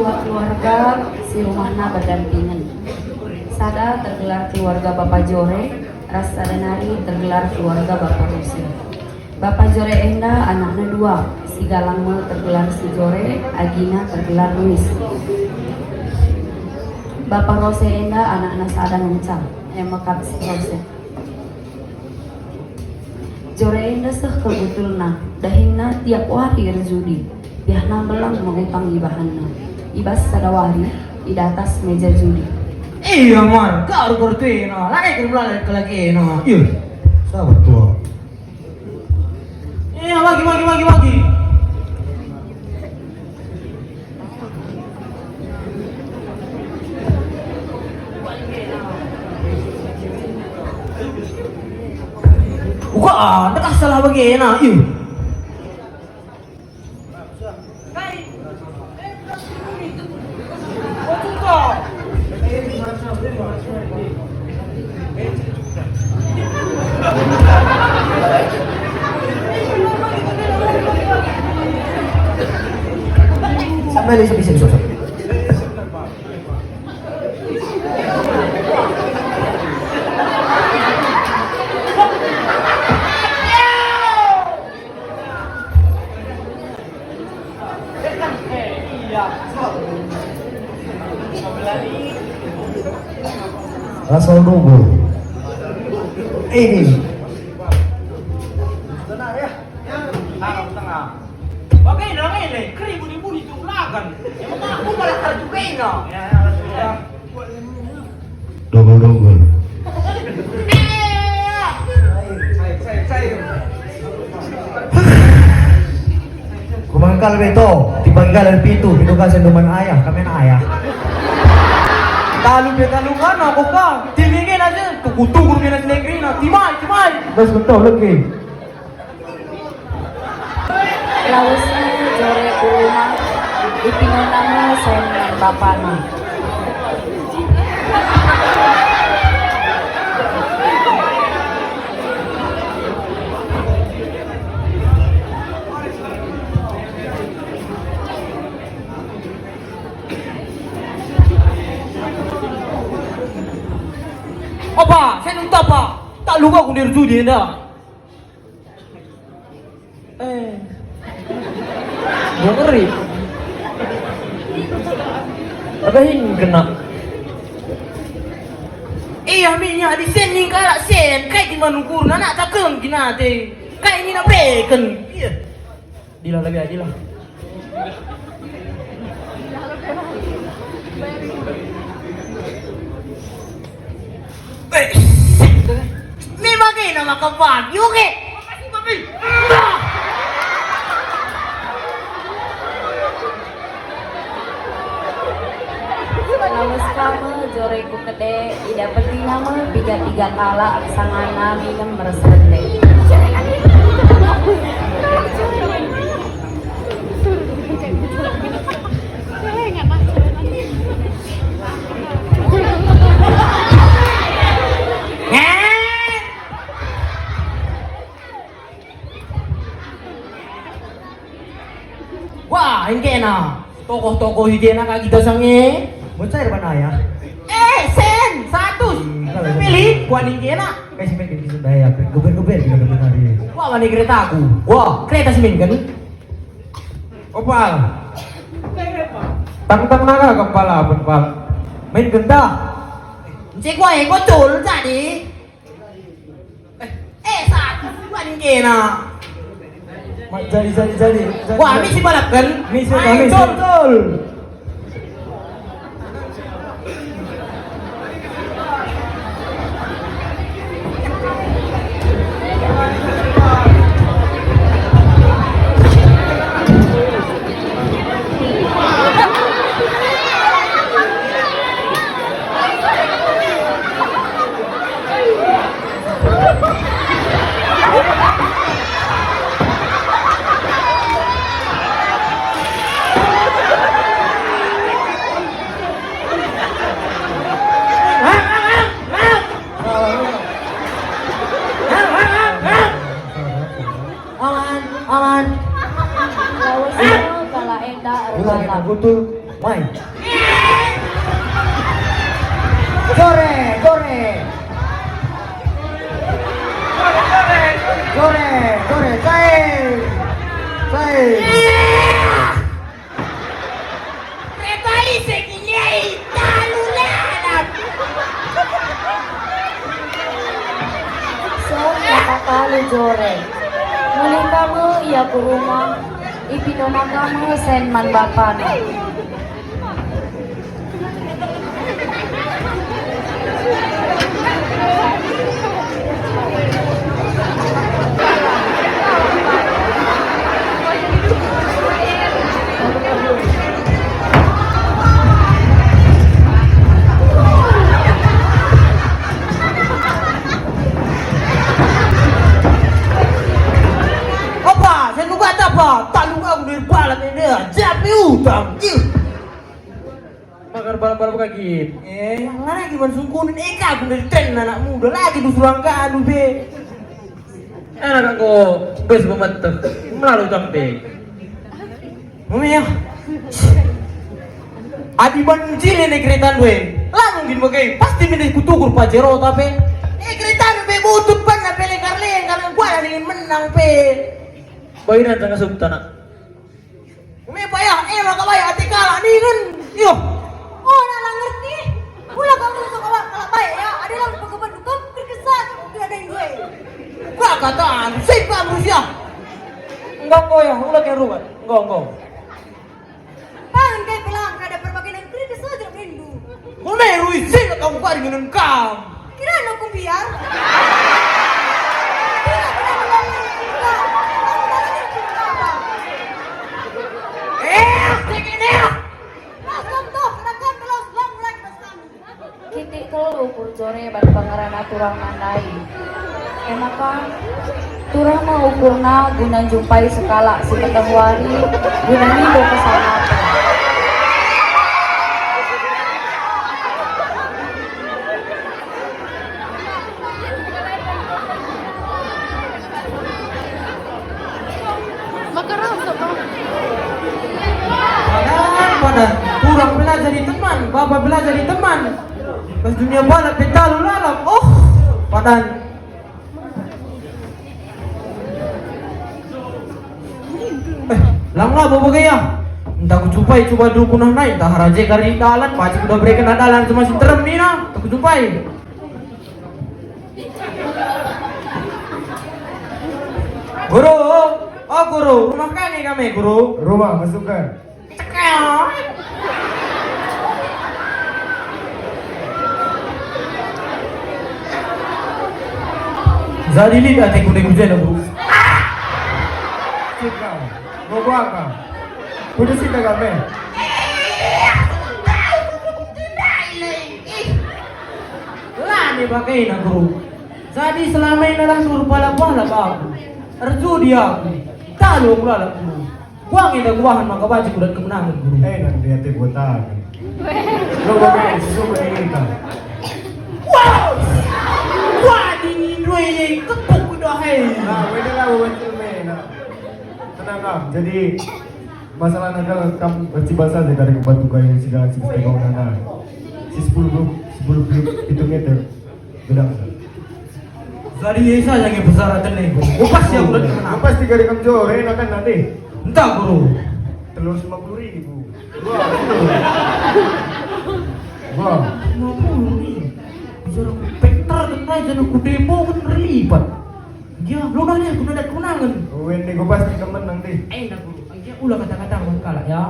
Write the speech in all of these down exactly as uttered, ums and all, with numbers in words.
Dua keluarga si rumahna berdampingan. Sada tergelar keluarga Bapa Jore, ras sada nari tergelar keluarga Bapa Rose. Bapa Jore enda anakna dua, si galang me tergelar si Jore, agina tergelar Luis. Bapa Rose enda anakna sada ngenca, e me kap si Rose. Jore enda seh kebutulna, dahinna tiap wari erjudi. Biahna mbelang me utang ibahanna. I bas sada wari, idatas meja judi. Iya, man, kau rukor tuina, lagi kin melala kelagina. Iya, sabar tua. Iya, bagi, bagi, bagi, bagi. Uga, ah, ndak salah bagena, ih. Sampai lagi, sampai, sampai, sampai. Asal nunggu. Ini. Bagaina ngele, keri buni-buni tu ulagan. Emang aku malah terjugainya. Dogol-dogol. Kumangkal beto, tiba kal pitu, pitu kal senduman ayah, kamen ayah. Talu pe talu kan, aku kan. Timingin aja, tuku-tuku kena negeri, nah, timai, timai. Bas betul lagi. Lawesna Jore ku rumah, ipinona me Sen man bapana. Apa? Saya nunta, Pak. Tak luka aku dari judi enda. Eh. Gua ngeri. Ada hin kena. Iya, minyak di Sen ning kalak Sen. Kai di manukur, anak tak kem gina te. Kai ini napeken. Iya. Dila lebih adil lah. Eh, me bage nama kapan? Yo ke. Makasih, Papi. Lawes ka me Jore ku kede, idapetina me piga-piga kalak sangana minem ras rende. Wah, engkena. Tokoh-tokoh idena kak kita sange. Bocah depan ayah. Eh, Sen, satu. Ih, kalau pilih, buat engkena. Kasih main ke sunda ya, geber-geber kita depan hari. Wah, mana keretaku? Wah, kereta semen kan? Opal. Tang-tang naga kepala, Opal. Main genta. Cek wae, bocul, jadi. Eh, eh, satu, dua, ni kena. Ma-, jadi, jadi, jadi, jadi. Wah, misi balap kan? Misi, ayo, misi. Betul, betul. Aman, aman. Lawes kalak enda ergalak. Betul. Mai. Jore, jore. Jore, jore, sai. Sai. Kereta ise kini ai talu lalap. Seh, kata kali jore. Mulih ka me ia ku rumah, ipindono ka me sen man bapana. Apa? Saya lugat apa? Tak lugat aku dari balat ini. Siap ni utang. Ih. Magar balap-balap kagit. Eh, lagi man sungkunin eka aku dari tren anak muda lagi dusurang kadu be. Enak aku bes pemeteh. Melalu tampe. Mami ya. Adi ban jile ne kereta gue. Lalu gin bagai pasti milih kutukur Pajero tapi. Eh, kereta be butut ban na pele karle karena gua ingin menang pe. Bayiran tengah subta nak. Ume payah, e maka bayak ate kalak ningen. Yo. Oh, na la ngerti. Mula kau ngusung awak kalak bayak ya, ada lam pekeban kam berkesan, tidak ada yang gue. Kua kata anu, sip kam Rusia. Enggak kau ya, ulat yang ruwet. Enggak, enggak. Pangan kai pelang kada perbagian negeri kesajar rindu. Mula rui sila kau kari ngenen kam. Kira no kumbiar. Kira kira no kumbiar. Eh, cek ini. Mas kom toh, kena kan kelas lang mulai kelas kami. Kitik kal ukur jore ban pangerana turang nandai. E maka, turang me ukurna guna njumpai sekalak si meteh wari, guna nindo keselamatan. Padan, padan. Turang belajar di teman, bapa belajar di teman. Pas dunia balap pe talu lalap. Oh, padan. Eh, lang labo bage ya. Entah kujumpai coba dukun ah nai, entah raja kari dalan, pacik udah bereken dalan cuma si terem nina, entah kujumpai. Guru, oh guru, rumah kami kami guru. Rumah, masukkan. Jadi lit ateku deng hujan aku. Cika, mau gua apa? Putus kita gak, men? La me bage na, Guru. Jadi selama ini lah nur pala-pala aku. Erjudi aku. Talu aku lalap, Guru. Buang enda kubahan maka banci kudat kemenangen, Guru. Eh, nang di ate botak. Lo bage, susu meninggikan. Wah! Wah, dingin dua ye, kepuk udah, hei. Ah, wede lah, wede mena. Tenang, Kak. Jadi, masalahnya kan kamu bercibal saja dari batu kayu segala si pegangan. Si sepuluh, sepuluh pitu meter. Gedang. Jadi ya saja nge besar tene. Upas ya udah kena. Upas tiga ribu jo, enak kan nanti. Entah, Guru. Telur lima puluh ribu. Wah, betul. Wah. Lima puluh ribu. Bicara ku pektar kan aja ku demo kan lipat. Ya, lu nanya aku ada kemenangan. Wende, gue pasti kemenang deh. Eh, enggak, Guru. Ya, ulah kata-kata kalak ya.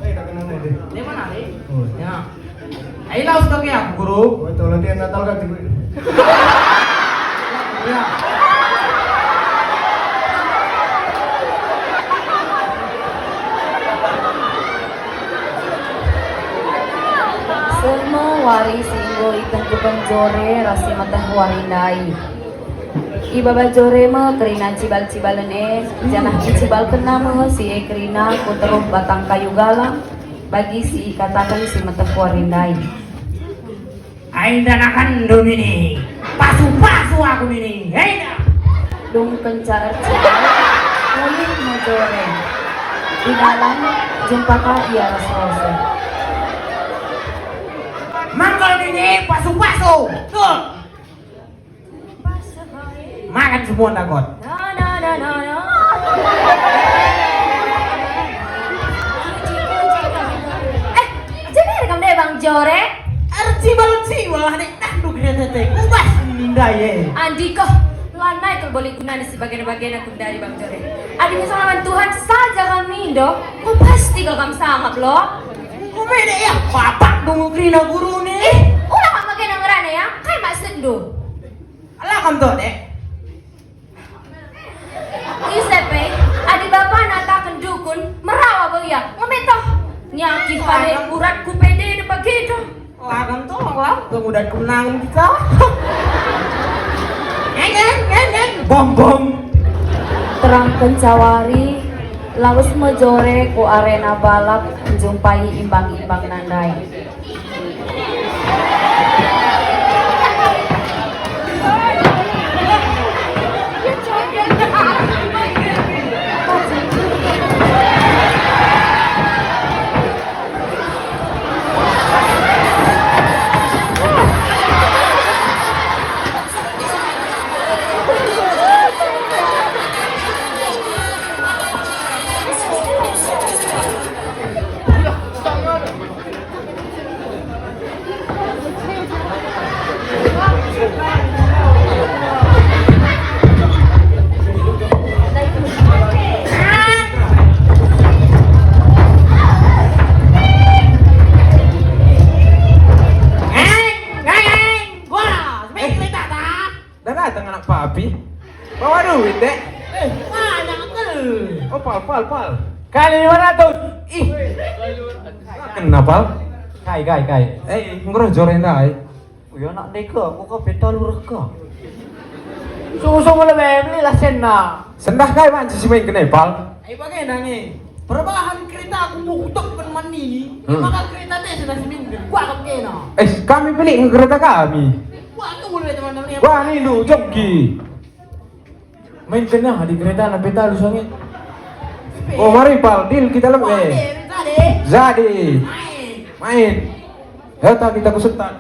Eh, tak kenal deh. Dia mana, Ri? Oh. Ya. Ayo, laus kau ke aku, Guru. Oh, itu latihan Natal kan, Guru? Ya. Seh me wari si enggo itengkuken jore ras si meteh wari ndai. Ibaba jore me kerina cibal-cibalen e, janah icibalkenna me si e kerina ku teruh batang kayu galang, bagi si ikataken si meteh wari ndai. Ai ndanakenndu mini, pasu-pasu aku mini, enda! Dung kenca ercibal, mulih me jore. Di dalam, jumpa ka ia ras Rose. Mangkal nini pasu-pasu. Tuh. Makan semua takut. Na, na, na, na, na. Eh, jenari kam deh, Bang Jore? Ercibal-cibal lah, dek. Aduh, Greta teh, kubas ini ndai, eh. Andiko, lanai kal boli gunana si bagen-bagen aku ndari, Bang Jore. Adi misalna man Tuhan saja kami, Indo, oh, pasti kal kam sangap, lo. Kubede ya, bapak dungu kerina guru ni. Ih, ulah kam bagen ngerana ya, kai maksudndu? Alah kam tuh, dek. Ise pe, adi bapa nataken dukun, merawa bo ia, nggo me toh. Nyaki pade uratku pede de bage toh. Alah kam tuh, alah, pemuda kenang kita. Eng, eng, eng, eng, bom, bom. Terang kencawari, lawes me Jore ku arena balap, njumpai imbang-imbang nandai. Dah datang anak papi. Bawa duit, dek. Eh, banyak kal. Oh, pal, pal, pal. Kali lima ratus. Ih. Kena, pal. Kai, kai, kai. Eh, enggo reh Jore ndai. Oh, ya, nak deka, aku ka peta lureka. Susu mula beli lah senna. Sendah kai banci si main kena, pal. Ai bage nange. Perbahan kereta aku mau kutokken man nini. Hmm. Maka kereta teh sendah si main. Kuakap kena. Eh, kami beli kereta kami. Wah, nindu joki. Main kena di kereta na peta lu sange. Oh, mari, pal, deal kita lebe. Jadi. Main. Heta kita kusetan.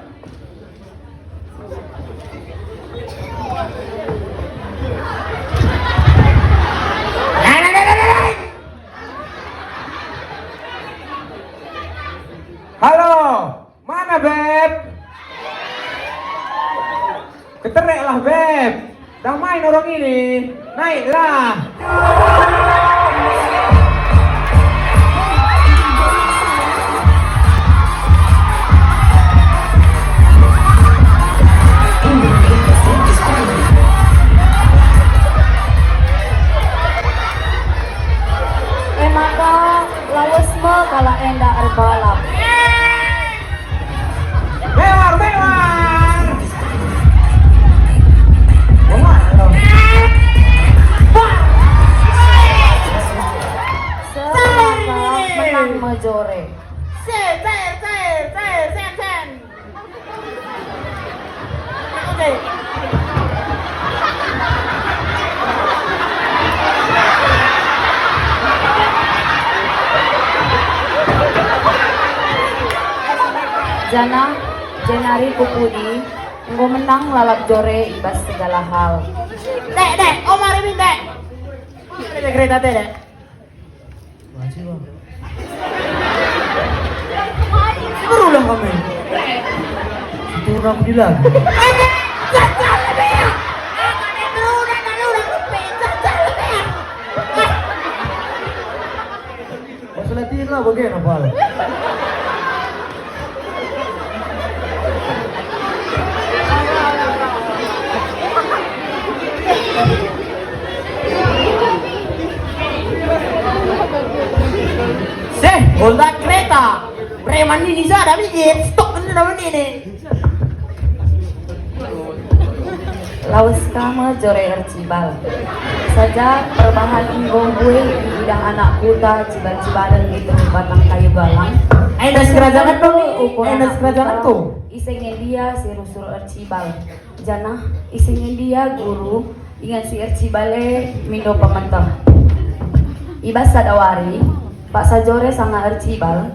Halo. Mana, Beb? Ketereklah, Beb. Dah main orang ini. Naiklah. E maka, lawes me kalak enda erbalap. Mewar, mewar. Semaka menang me Jore. Sen, sen, sen, sen, sen, sen. Oke. Janah, jenari ku pudi, enggo menang lalap Jore i bas segala hal. Dek, dek, Omar Ibing, dek. Ada kereta teh, dek. Masih, Bang. Berulah kami. Situ aku di lagu. Pas latihan lah, bagian apa? Seh, Honda kereta. Preman ini sada mikir, stok ini dapat ini. Lawes ka me Jore ercibal. Saja perbahan enggo mbue idah anak kuta cibal-cibalen i teruh batang kayu galang. Endas kerajangan tuh, ukuran endas anak kerajangan kuta tuh. Ise nge ndia si rusur ercibal. Janah ise nge ndia guru ingan si ercibal e mindo pemeteh. I bas sada wari, Paksa jore sanga ercibal,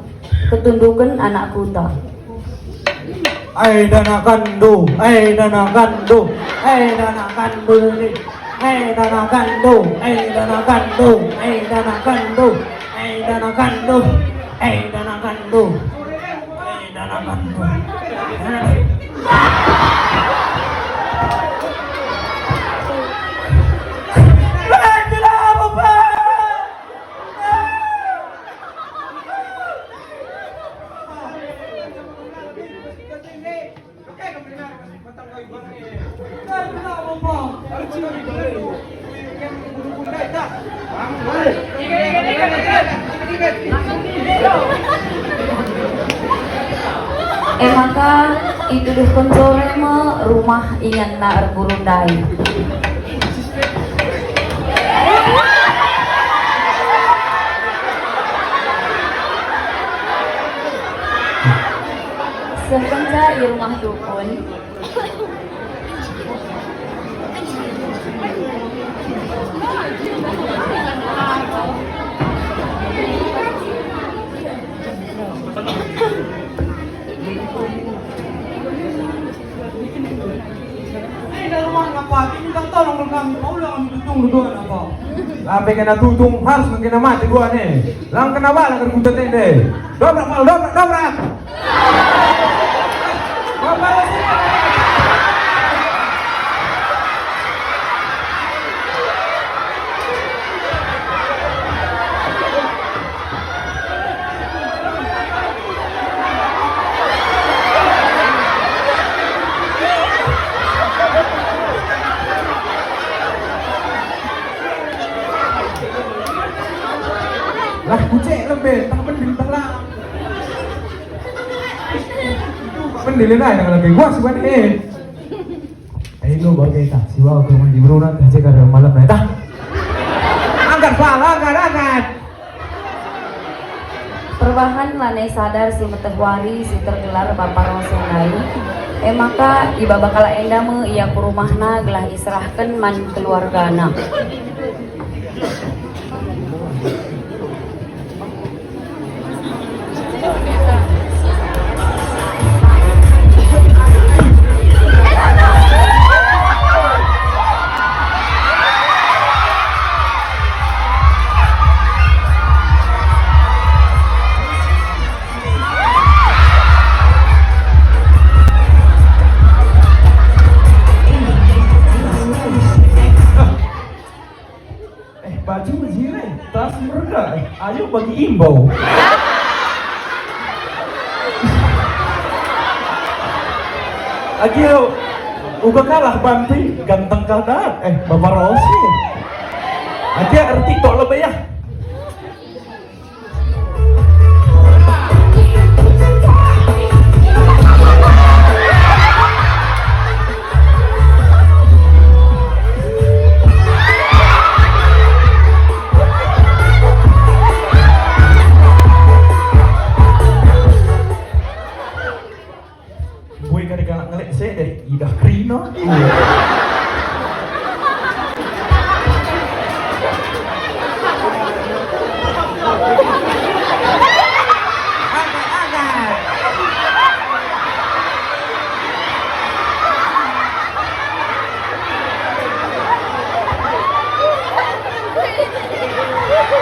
ketunduken anak kuta. Ai danakandu, ai danakandu, ai danakandu ini. Ai danakandu, ai danakandu, ai danakandu, ai danakandu, ai danakandu, ai danakandu. E maka ituduhken jore me rumah inganna erguru ndai. Seh kenca i rumah dukun. Enda ruangna pagi, minta tolong kami, paula kami tutung dua apa? Lampe kena tutung, harus kena mati dua ne. Lang kena bala kerkuta tende. Dobrak, mal, dobrak, dobrak. Bapak Rosi. Lah, kucek lebe, tak mending telah. Mending lain dengan lebe. Wah, si bani, eh. Ayo, bage ta, siwah ke rumah diberu nanti, jaga dalam malam, ya, tah? Angkat, Pak, angkat, angkat. Perbahan lanai sadar si meteh wari si tergelar Bapa Rose ndai, e maka ibaba kalak enda me ia ku rumahna gelah iserahken man keluargana. Eh, baju mejile, tas merga, eh, ayo bagi imbau. Agia uga kalah banti, ganteng kal dat, eh, Bapa Rosi. Agia erti tok lebe ya. Mbue kade kalak ngelek seh deh, idah kerina.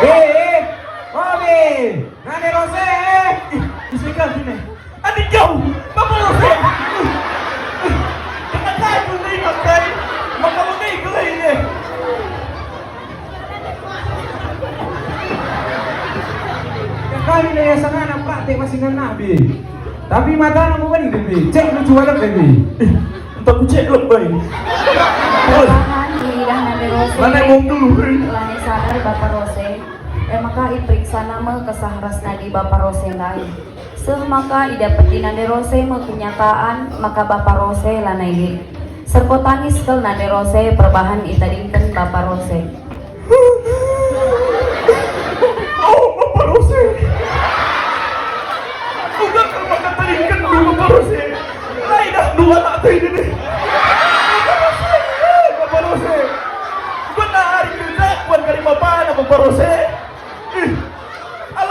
Eh, eh, Obe, Nane Rose, eh. Ih, isi kau sini. Adik kau, Bapa Rose. Kena kai ku nerima kai? Maka bagi kelai deh. Kali deh ya sana praktek masih ngena bi. Tapi mata aku bener bi. Cek lucu banget bi. Entah ku cek lok bae. Tahan, idah Nane Rose. Mana mau dulu? Lani sadar Bapa Rose. E maka iperiksana me kesah ras nadi Bapa Rose ndai. Seh maka idapeti Nane Rose me kenyataan maka Bapa Rose lanai lit. Serko tangis kal Nane Rose perbahan itadingken Bapa Rose. Oh, Bapa Rose. Uga kal maka tadingkenndu, Bapa Rose. Ai dah dua tak tadi deh. Bapa Rose, Bapa Rose. Benar, kita kuan kali bapana, Bapa Rose. Ih, ala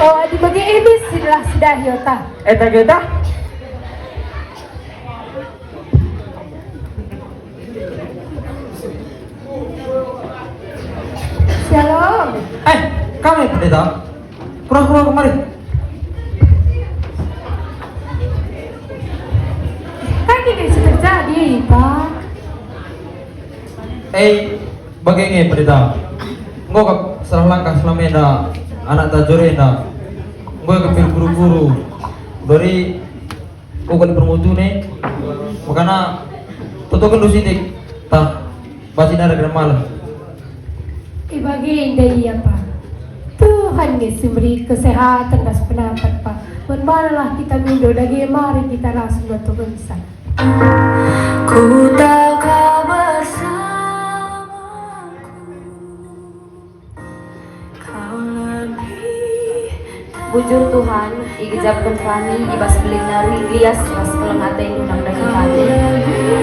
Oh, adi bage e mis sidah-sidah yo tah. Eta ge tah. Shalom. Eh, kami pendeta. Kura-kura kemari. Kan kita bisa terjadi, Pak. Eh, bage nge pendeta. Enggo kap salah langkah selama enda anak ta jore enda. Enggo kepil guru-guru. Beri Ku kali permutu ne, makana totoken do sitik, tah, basi nara kena malem. I bage nda ia, Pa. Tuh, Tuhan nge si meri kesehatan ras pendapat, Pa. Man banalah kita mindo dage mari kita ras metukensa. Ku tau kau bersamaku, kau lebih. Bujur Tuhan, igejapken kami i bas belinna ras lias ras keleng atendu nandangi kami.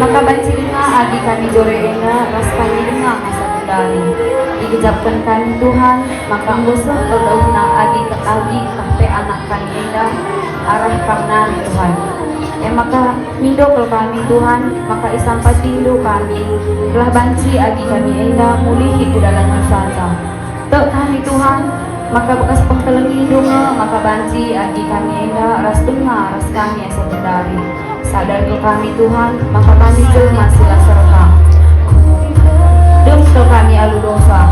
Maka banci denga agi kami jore enda ras kami denga asa gendari. Igejapken kami Tuhan, maka enggo seh kal dauhna agi, agi tah pe anak kami enda arah Kam nari Tuhan. E maka mindo kal kami Tuhan, maka isampatindu kami, gelah banci agi kami enda mulihi ku dalanNdu saja. Tek kami Tuhan, maka bekas pengkelengiNdu nge maka banci agi kami enda ras denga ras kami asa gendari. Sadar kal kami Tuhan, maka kami jelma si la serta. Dem kal kami alu dosa.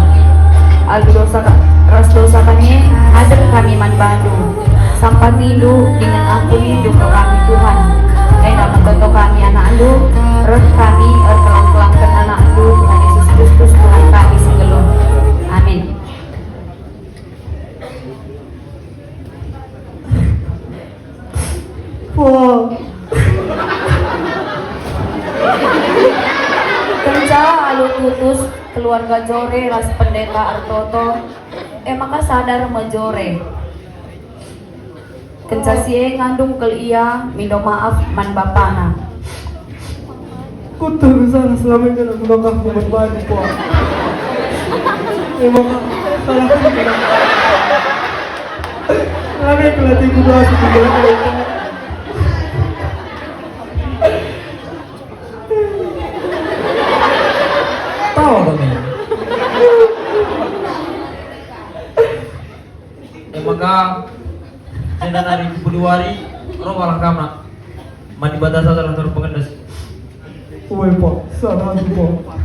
Alu dosa ka-, ras dosa kami ngadep kami man bandu. Sampatindu dingen ampunindu kal kami Tuhan. Enda metoto kami anakNdu, reh kami erkelang-kelangken anakNdu Tuhan Yesus Kristus Tuhan kami si nggeluh. Amin. Wah. Kenca alu tutus keluarga jore ras pendeta ertoto, e maka sadar me jore. Kenca si e ngandung kal ia mindo maaf man bapana. Kuterus salah selama ini dalam langkahku man bandu, Puang. Emang salah. Lame kelati ku doa setinggal. Tawa kami. E maka, enda nari ku Pudiwari, roh kalak kam, Nak. Man Dibata saja lang terpengendes. Ue, Pak, salah aku, Pak.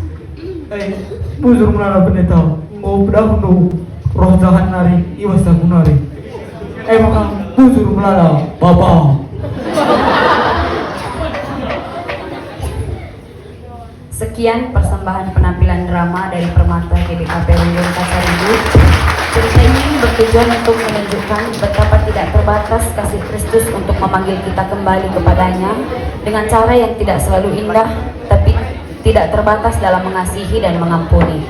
Eh, bujur melala pendeta, enggo pedahun roh jahat nari, i bas aku nari. E maka, bujur melala, Bapa. Sekian persembahan penampilan drama dari Permata G B K P Runggun Pasaribu. Cerita ini bertujuan untuk menunjukkan betapa tidak terbatas kasih Kristus untuk memanggil kita kembali kepada-Nya dengan cara yang tidak selalu indah, tapi tidak terbatas dalam mengasihi dan mengampuni.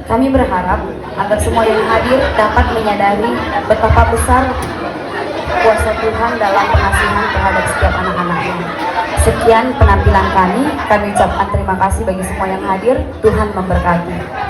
Kami berharap agar semua yang hadir dapat menyadari betapa besar kuasa Tuhan dalam pengasihan terhadap setiap anak-anaknya. Sekian penampilan kami. Kami ucapkan terima kasih bagi semua yang hadir. Tuhan memberkati.